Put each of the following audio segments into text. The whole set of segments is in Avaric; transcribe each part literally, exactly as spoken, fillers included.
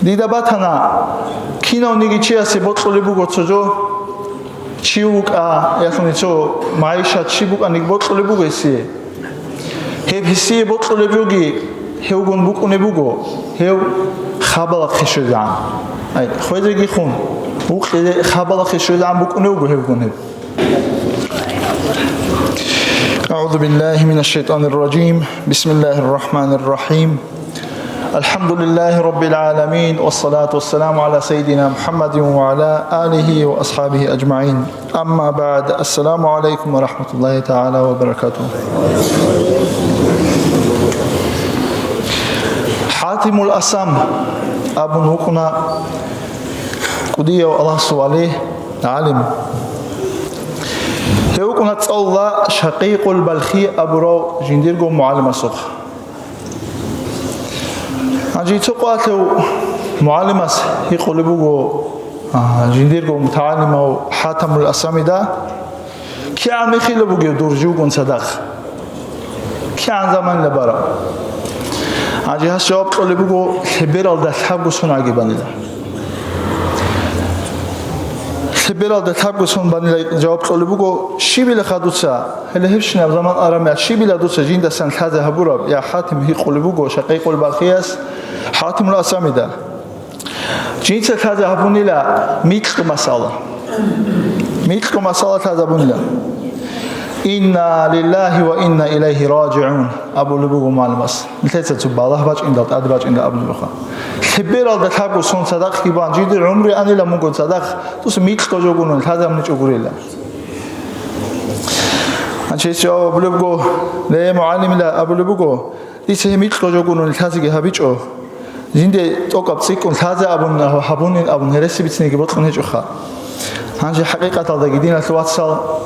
Дида батана, кинавниги чиясе бокьулеб буго цо жо, чи вукӀа, ялъуни цо магӀишат чи букӀаниги бокьулеб буго гьесие. Гьеб гьесие бокьулеб жоги гьевгун букӀунеб буго, гьев хабалахъе щвезегӀан. Ай, хвезеги хун, вукъизе хабалахъе щвезегӀан букӀунев буго гьевгун гьеб. أعوذ بالله من الشيطان الرجيم. بسم الله الرحمن الرحيم. الحمد لله رب العالمين، والصلاة والسلام على سيدنا محمد وعلى آله وأصحابه أجمعين. أما بعد، السلام عليكم ورحمة الله تعالى وبركاته. ХӀатимул Асам абун вукӀуна кӀудияв Аллагьасул вали, гӀалим. Гьев вукӀуна цӀалула Шакъикъул Балхи абурав жиндирго мугӀалимасухъ. Гьанже цо къвалъув мугӀалимас гьикъулеб буго, а, жиндирго мутагӀалимав ХӀатимул Асамида, кигӀан мехила бугев дур живгун цадахъ? КигӀан заманила бараб? Гьанже гьас жаваб кьолеб буго, лъебералда лъабго сон гӀаги банила. Лъебералда лъабго сон банила жаваб кьолеб буго, щибила ха дуца, гьеле гьебщинаб заман араб мехалъ щибила дуца жиндасан лъазе гьабураб, я ХӀатим, гьикъулеб буго Шакъикъул Балхияс ХӀатимул Асамида. Жинца лъазе гьабунила микьго масъала. Микьго масъала лъазе гьабунила. «Инна лиллахи ва инна илайхи ражигӀун», абулеб буго мугӀалимас. Нилъеца цо балагь бачӀиндал, тӀаде бачӀиндал абулеб буго. Лъебералда лъабго сон цадахъги бан, жиндир гӀумру анила мугун цадахъ, дуца микьго жо гурони лъазе гьабуничӀо гурила. Гьанже гьес жаваб абулеб буго, ле, мугӀалимила, абулеб буго, дица гьеб микьго жо гурони лъазеги гьабичӀо. Жинде тӀокӀаб цӀикӀкӀун лъазе абун, гьабунин абун гьереси бицинеги бокьун гьечӀоха. Гьанже хӀакъикъаталдаги, диналъул вацал,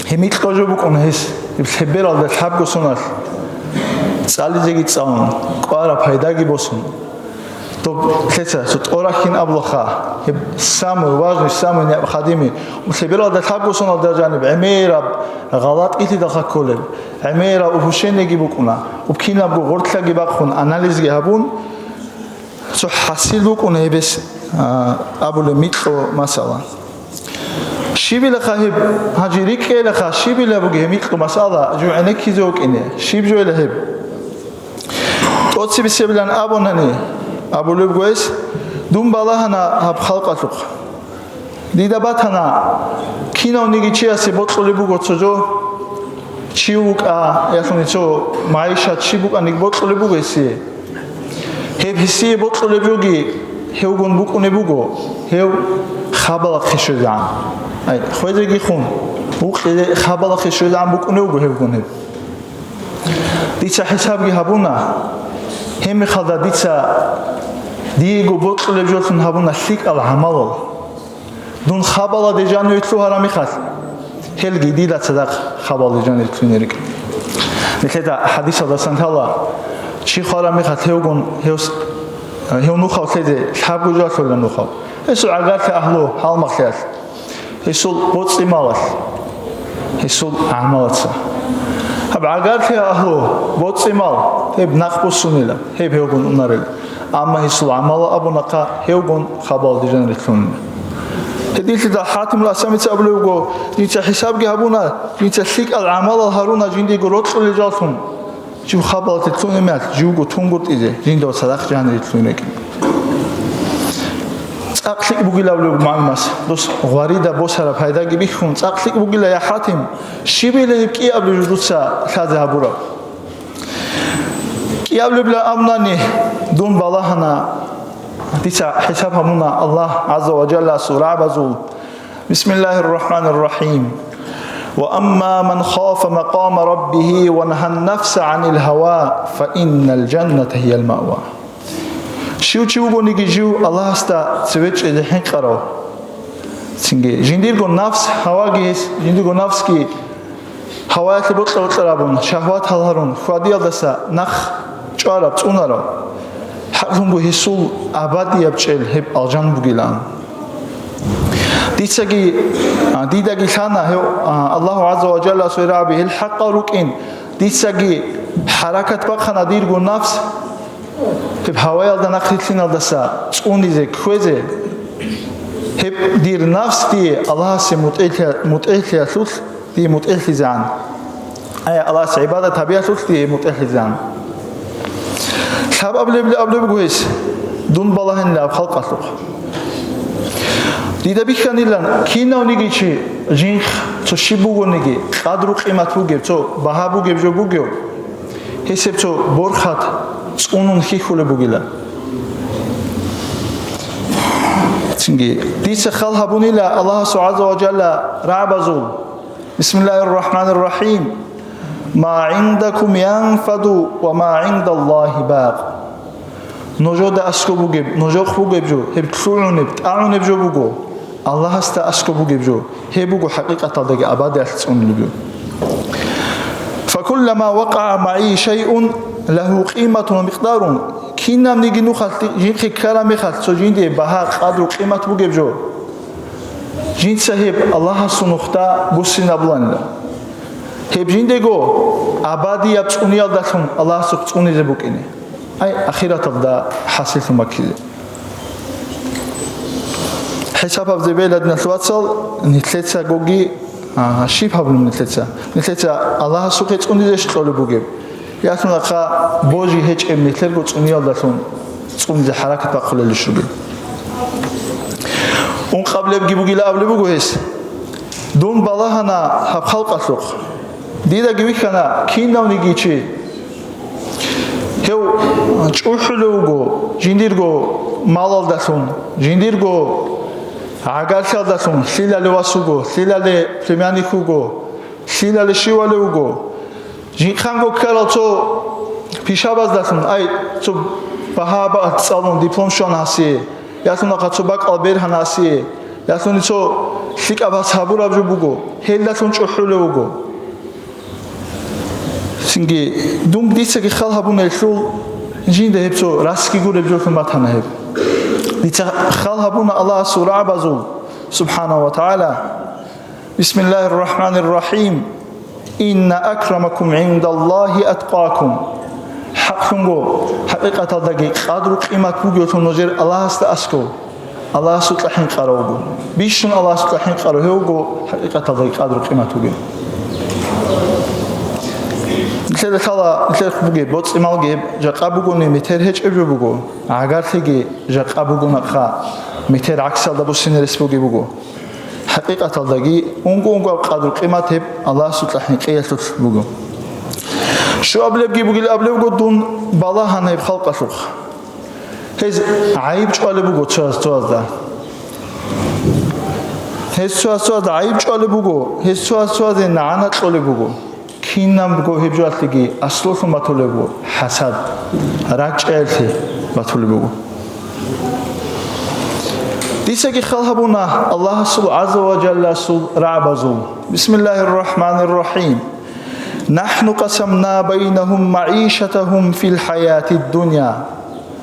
гьеб микьго жо букӀун гьес, гьеб лъебералда лъабго соналъ цӀализеги цӀалун, кӀвараб пайдаги босун. Доб лъеца цо тӀорахьин абулаха, гьеб самый важный, самый необходимый, лъебералда лъабго соналда жаниб гӀемераб гъалатӀ илъидалха кколеб. ГӀемераб упущениеги букӀуна. Укинабго гъоркьаги бахъун, анализги гьабун, цо хӀасил букӀуна гьеб гьес, а, абулеб микьго масъала. Щибилаха гьеб, гьанже рикӀкӀелаха, щибила бугеб гьеб микьго масъала, жо гӀенеккизе вукӀине, щиб жойила гьеб? ТӀоцебесебилан абунани, абулеб гьес, дун балагьана гьаб халкъалъухъ. Дида батана, кинавниги чиясе бокьулеб буго цо жо, чи вукӀа, ялъуни цо магӀишат чи букӀаниги бокьулеб буго гьесие. Гьеб гьесие бокьулеб жоги гьевгун букӀунеб буго, гьев хабалахъе щвезегӀан. Ай, хвезеги хун, вукъизе хабалахъе щвезегӀан букӀунев буго гьевгун гьеб. Дица хӀисабги гьабуна, гьебмехалда дица диего бокьулеб жолъун гьабуна лъикӀал гӀамалал. Дун хабалалде жаниве лъугьараб мехалъ, гьелги дида цадахъ хабалалде жаниве лъугьине рикӀкӀин. Нилъеда хӀадисалдасан лъала, чи хвараб мехалъ гьевгун гьев с-, гьев нухав лъезе лъабго жо лъугьуна нухав. Гьесул гӀагарлъи агьлу гьалмагълъиялъ, гьесул боцӀи-малалъ, гьесул гӀамалаца. Гьаб гӀагарлъи агьлу, боцӀи-мал, гьеб нахъ буссунила, гьеб гьевгун унарел. Амма гьесул гӀамал абунахъа, гьевгун хабалалде жаниве лъугьунила. Гьединлъидал ХӀатимул Асамица абулеб буго, дица хӀисабги гьабуна, дица лъикӀал гӀамалал гьаруна жиндиего рокьулел жаллъун. Жив хабалалде лъугьунеб мехалъ, живго тунгутӀизе, жинда цадахъ жаниве лъугьине рикӀкӀин. ЦӀакъ лъикӀ бугилан абулеб мугӀалимас, дос гъварида босараб пайдаги бихьун, цӀакъ лъикӀ бугила, я ХӀатим, щибила гьеб кӀиабилеб жо дуца лъазе гьабураб? КӀиабилебилан абунани, дун балагьана, дица хӀисаб гьабуна Аллагь ГӀазза ва Жалласул рагӀабазул. بسم الله الرحمن الرحيم. وأما من خاف مقام ربه ونهى النفس عن الهوى فإن الجنة هي المأوى. Щив чи вугониги жив Аллагьасда цеве чӀезе хӀинкъарав, цинги жиндирго нафс гьаваги гьес, жиндирго нафсги гьаваялъе бокьа-бокьарабун, шагьватал гьарун, хьвадиялдаса нахъ чӀвараб, цӀунараб, хӀакълъунго гьесул абадияб чӀел гьеб алжан бугилан. Дицаги, а, дидаги лъана гьев, а, Аллагьу ГӀазза ва Жалласул рагӀаби гьел хӀакъал рукӀин, дицаги хӀаракат бахъана дирго нафс, Гьеб гьаваялда нахърилълъиналдаса цӀунизе кквезе, гьеб дир нафс дие Аллагьасе мутӀигӀлъи-, мутӀигӀлъиялъулъ дие мутӀигӀлъизегӀан. Ай, Аллагьасе гӀибадат гьабиялъулъ дие мутӀигӀлъизегӀан. Лъабабилеб абулеб буго гьес, дун балагьанила гьаб халкъалъухъ. Дида бихьанилан, кинавниги чи, жинхъ цо щиб бугониги, къадру-къимат бугеб, цо багьа бугеб жо бугев, гьесеб цо борхат цӀунун хьихьулеб бугила. Цинги, дица хал гьабунила Аллагьасул гӀазза ва жалла рагӀабазул. Бисмиллагьир рахӀманир рахӀим. Ма гӀиндакум янфаду ва ма гӀиндаллагьи бакъ. Нужеда аскӀоб бугеб, нужехъ бугеб жо, гьеб лъугӀунеб, тӀагӀунеб жо буго. Аллагьасда аскӀоб бугеб жо, гьеб буго хӀакъикъаталдаги абадиялъ цӀунулеб жо. Факуллама вакъагӀа магӀи шайъун лагьу къиматун ва микъдарун, кинабниги нухалъ жинхъе ккараб мехалъ цо жиндие багьа, къадру, къимат бугеб жо, жинца гьеб Аллагьасул нухда буссинабуланила. Гьеб жиндего абадияб цӀуниялдалъун Аллагьасухъ цӀунизе букӀине. Ай, ахираталда хӀасиллъун баккизе. ХӀисаб гьабизе бегьила, диналъул вацал, нилъецаги, а, щиб гьабун нилъеца? Нилъеца Аллагьасухъе цӀунизеш кьолеб бугеб? Ялъуна хъа божи гьечӀеб нилъерго цӀуниялдалъун цӀунизе хӀаракат бахъулелищ ругел? Ункъабилебги бугила абулеб буго гьес. Дун балагьана гьаб халкъалъухъ. Дидаги вихьана кинавниги чи. Гьев чӀухӀулев вуго жиндирго малалдалъун, жиндирго гӀагарлъиялдалъун, лъилалев вас вуго, лъилалев племянник вуго, лъилалев щивалев вуго. Жинхъанго ккарал цо пишабаздалъун, ай, цо багьа-багьа цӀалун диплом щвана гьасие, ялъуна хъа цо бакӀал бергьана гьасие, ялъуни цо лъикӀаб гьас гьабураб жо буго, гьелдалъун чӀухӀулев вуго. Цинги, дун дицаги хал гьабуна гьелъул, жинда гьеб цо расги гуреб жолъун батана гьеб. Дица хал гьабуна Аллагьасул рагӀабазул, субхӀанагьу ва тагӀала. Бисмиллагьир рахӀманир рахӀим. Инна акрамакум гӀиндаллагьи аткъакум. ХӀакълъунго, хӀакъикъаталдаги къадру-къимат бугевлъун нужер Аллагьасда аскӀов. Аллагьасукьа хӀинкъарав вуго. Бищун Аллагьасукьа хӀинкъарав гьев вуго, хӀакъикъаталдаги къадру-къимат вугев. Нилъеда лъала, нилъер бугеб, боцӀи-малги гьеб жакъа бугони метер гьечӀеб жо буго, гӀагарлъиги жакъа бугонаха, метер гӀаксалда буссине рес бугеб буго. ХӀакъикъаталдаги унго-унгояб къадру-къимат гьеб Аллагьасукьа хӀинкъиялъулъ буго. Щуабилебги бугила абулеб буго дун балагьана гьеб халкъалъухъ. Гьез гӀайиб чӀвалеб буго цояз-цоязда. Гьез цояз-цоязда гӀайиб чӀвалеб буго, гьез цояз-цоязе нагӀана кьолеб буго. Кинабго гьеб жоялъеги аслулъун батулеб буго хӀасад, ракӀчӀаялъе батулеб буго. Дицаги хал гьабуна Аллагьасул гӀазза ва жалласул рагӀабазул. Бисмиллагьир рахӀманир рахӀим. НахӀну къасамна байнагьум магӀишатагьум фил хӀаятид дунъя.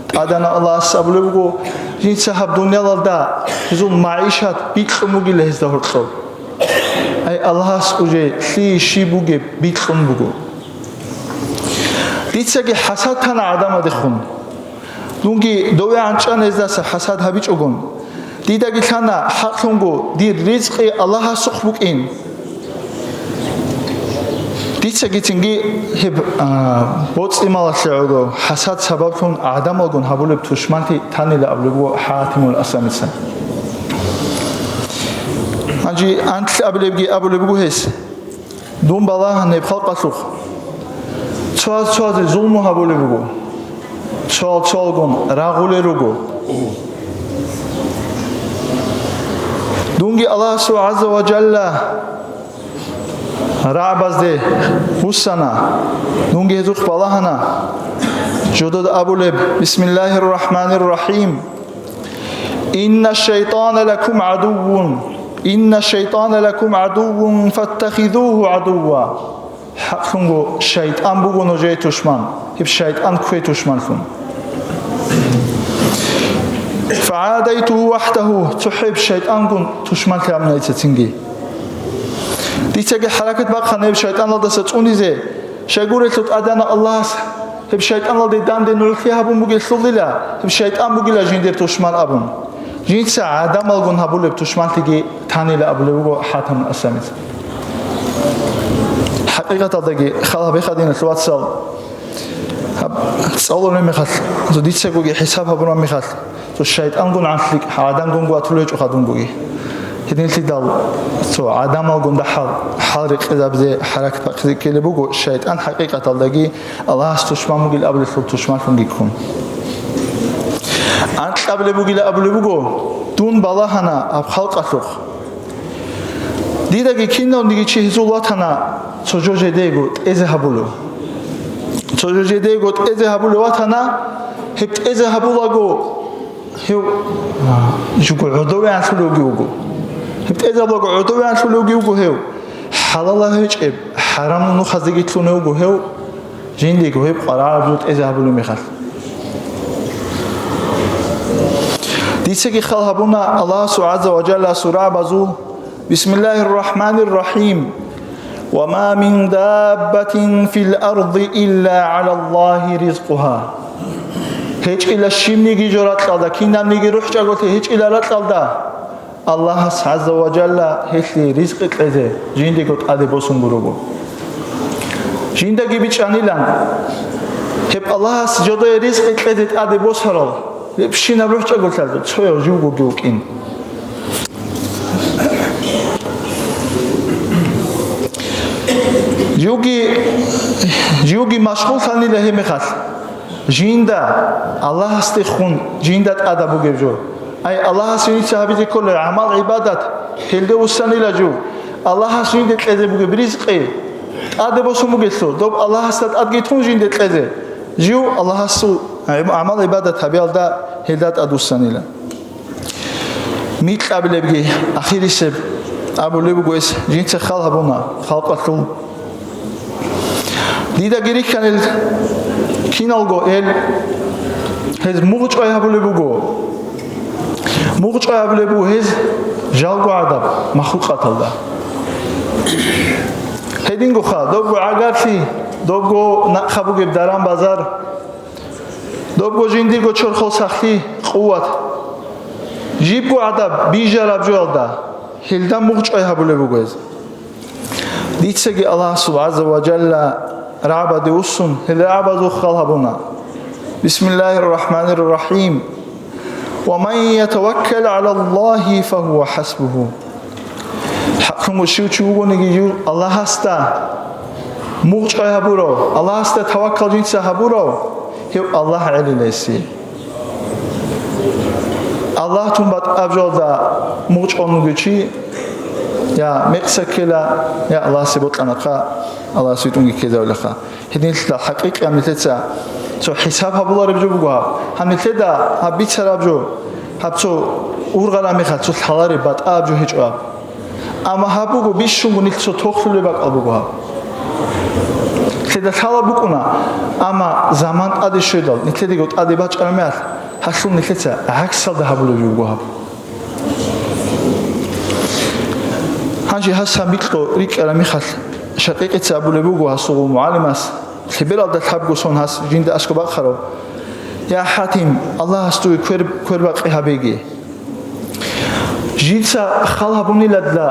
ТӀадегӀанав Аллагьас абулеб буго, жинца гьаб дуниялалда гьезул магӀишат бикьун бугила гьезда гьоркьоб. Ай, Аллагьас уже лъие щиб бугеб бикьун буго. Дицаги хӀасад тана гӀадамадехун. Дунги дове гӀанчӀана гьездаса хӀасад гьабичӀогун. Дидаги лъана хӀакълъунго дир ризкъи Аллагьасухъ букӀин. Дицагицинги гьеб, а, боцӀи-малалъе гӀоло хӀасад сабаблъун гӀадамалгун гьабулеб тушманти танила абулеб буго ХӀатимул Асамица. Гьанже анлъабилебги абулеб буго гьес. Дун балагьана гьеб халкъалъухъ. Цояз-цоязе зулму гьабулеб буго. Цоял-цоялгун рагъулел руго. Дунги Аллагьасул гӀазза ва жалла рагӀабазде вуссана. Дунги гьезухъ балагьана. Жодада абулеб: «Бисмиллагьир рахӀманир рахӀим. Инна шайтӀана лакум гӀадуввун. Инна шайтӀана лакум гӀадуввун фаттахизугьу гӀадувва». ХӀакълъунго, шайтӀан буго нужее тушман, гьеб шайтӀан ккве тушманлъун. «ФагӀадайтугьу вахӀдагьу», цохӀо гьеб шайтӀангун тушманлъи гьабуна дица цинги. Дицаги хӀаракат бахъана гьеб шайтӀаналдаса цӀунизе, щайгурелъул тӀадегӀанав Аллагьас Гьеб шайтӀаналде данде нугӀлъи гьабун бугелъулила, гьеб шайтӀан бугила жиндир тушман абун. Жинца гӀадамалгун гьабулеб тушманлъиги танила абулеб буго ХӀатамул Асамица. ХӀакъикъаталдаги хал гьабеха, диналъул вацал, гьаб цӀалулеб мехалъ, цо дицагоги хӀисаб гьабураб мехалъ, цо шайтӀангун анлъикӀ гӀадамгун ватулев гьечӀоха дунгоги. Гьединлъидал цо гӀадамалгун дагьал хӀал рекъезабизе, хӀаракат бахъизе ккелеб буго, шайтӀан хӀакъикъаталдаги Аллагьас тушман бугил абулелъул тушманлъунги ккун. Анкьабилеб бугила абулеб буго, дун балагьана гьаб халкъалъухъ. Дидаги кинавниги чи гьезул ватана цо жо жидего тӀезе гьабулев. Цо жо жидего тӀезе гьабулев ватана, гьеб тӀезе гьабулаго гьев, а, жуго гӀодовеанлъулевги вуго. Гьеб тӀезе гьабулаго гӀодовеанлъулевги вуго гьев. ХӀалалаб гьечӀеб, хӀарамул нухазеги лъунев вуго гьев. Жиндиего гьеб къваригӀараб жо тӀезе гьабулеб мехалъ. Дицаги хал гьабуна Аллагьасул гӀазза ва жалла сурабазул: Бисмиллагьир рахӀманир рахӀим. Ва ма мин даббатин фил арди илла гӀалаллагьи ризкъугьа. ГьечӀила щибниги жо ракьалда, кинабниги рухӀчӀаголъи гьечӀила ракьалда, Аллагьас гӀазза ва жалла гьелъие ризкъи кьезе жиндиего тӀаде босун гуруго. Жиндаги бичӀчӀанилан, гьеб Аллагьас жодое ризкъи кьезе тӀаде босарал, гьебщинаб рухӀчӀаголъазул цояв живгоги вукӀин. Живги, живги машгъуллъанила гьеб мехалъ. Жинда, Аллагьасдехун, жинда тӀада бугеб жо. Ай, Аллагьас жинца гьабизе кколеб гӀамал-гӀибадат, гьелде вуссанила жив. Аллагьас жинде кьезе бугеб ризкъи тӀаде босун бугелъул, доб Аллагьасда тӀадги тун жинде кьезе, жив Аллагьасул гӀамал-гӀибадат гьабиялда гьелда тӀадвуссанила. Микьабилебги ахирисеб абулеб буго гьес, жинца хал гьабуна халкъалъул. Дидаги рихьанил киналго эл, гьез мугъчӀвай гьабулеб буго. МугъчӀвай гьабулеб буго гьез жалго гӀадаб махлукъаталда. Гьедингоха, добго гӀагарлъи, добго нахъа бугеб даран-базар, добго жиндирго чорхол сахлъи, къуват. Жибго гӀадаб бижараб жоялда, гьелда мугъчӀвай гьабулеб буго гьез. Дицаги Аллагьасул гӀазза ва жалла рагӀабаде вуссун, гьел рагӀабазул хал гьабуна. Бисмиллагьир рахӀманир рахӀим. Ва ман ятаваккал гӀалаллагьи фагьува хӀасбугьу. ХӀакълъун щив чи вугониги жив Аллагьасда мугъчӀвай гьабурав, Аллагьасда таваккал жинца гьабурав, гьев Аллагь гӀелила гьесие. Аллагь тун батӀаб жоялда мугъчӀван вугев чи, я мекъса ккела, я Аллагьасе бокьанахъа, Аллагьас витӀунги ккезавилаха. Гьединлъидал хӀакъикъияб нилъеца цо хӀисаб гьабулареб жо буго гьаб. Гьаб нилъеда гьаб бицараб жо, гьаб цо ургъараб мехалъ цо лъалареб батӀаяб жо гьечӀо гьаб. Амма гьаб буго бищунго нилъ цо тохлъулеб бакӀал буго гьаб. Нилъеда лъалеб букӀуна, амма заман тӀаде щведал, нилъедаго тӀаде бачӀараб мехалъ, гьалъул нилъеца гӀаксалда гьабулеб жо буго гьаб. Гьанже гьас гьаб бикьо рикӀкӀараб мехалъ, Шакъикъица абулеб буго гьасул мугӀалимас, лъебералда лъабго сон гьас жинда аскӀоб бахъарав: «Я ХӀатим, Аллагьас дуе квер, квербакъи гьабеги. Жинца хал гьабуниладла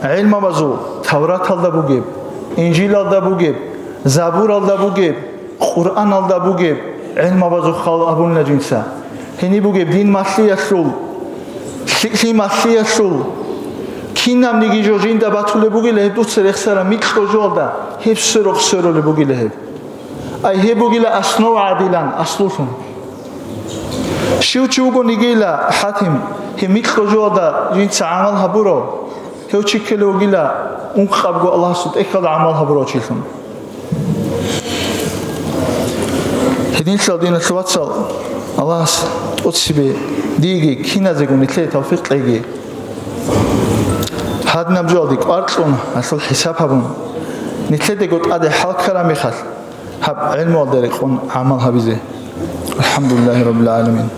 гӀелмабазул, Тавраталда бугеб, Инжилалда бугеб, Забуралда бугеб, Къуръаналда бугеб гӀелмабазул хал гьабунила жинца. Гьениб бугеб дин малъиялъул, лъикӀлъи малъиялъул, кинабниги жо жинда батулеб бугила гьеб дуца рехсараб микьго жоялда, гьеб сверухъ сверулеб бугила гьеб. Ай гьеб бугила основа гӀадилан, аслулъун. Щив чи вугонигила ХӀатим, гьеб микьго жоялда жинца гӀамал гьабурав, гьев чи ккелев вугила ункъабго Аллагьасул тӀехьалда гӀамал гьабурав чилъун». Гьединлъидал, диналъул вацал, Аллагьас тӀоцебе диеги киназего нилъее тавфикъ кьеги. Гьадинаб жоялде кӀвар кьун, гьалъул хӀисаб гьабун, нилъедаго тӀаде хӀал ккараб мехалъ, гьаб гӀелмуялда рекъон гӀамал гьабизе. АлхӀамдулиллагьи раббил гӀаламин.